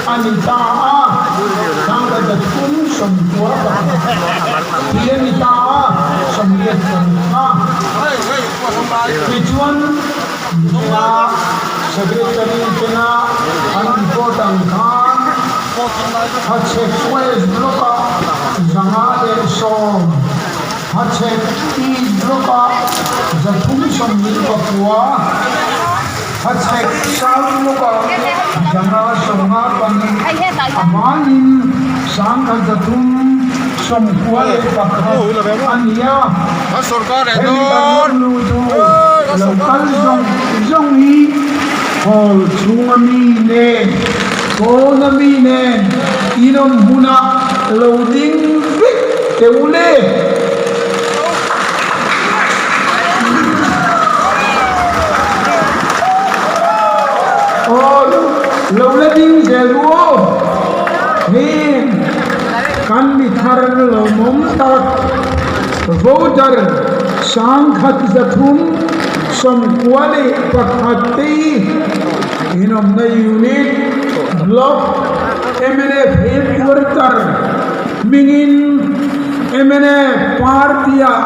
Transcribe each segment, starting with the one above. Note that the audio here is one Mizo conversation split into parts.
a ni ta a, 331 tih a ni ta a, 85. Tichuan, Nihna Secretary tena an report ang khan Hachhek West Block-ah 510, Hachhek East Block-ah 329, Hachhek South Block-ah 552, a hmain 1391 a ni a. Hemi kan rawn luh chu lo kal zawng zawng hi hall chhunga mi nen, kawna mi nen inawm hmunah lo ding vek teh u le. Aw lo la ding zel u aw. Heng kan mi thar lawmawm tak voter 1391 te hi inawmna unit, block, mnf headquarter hmingin mnf party-ah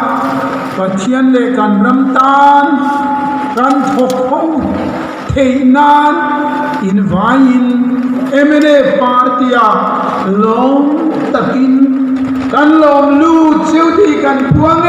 Pathian leh kan ram tan kan thawk ho theih nan invaiin mnf party-ah lawm takin kan lawm lut chiu tih kan puang e.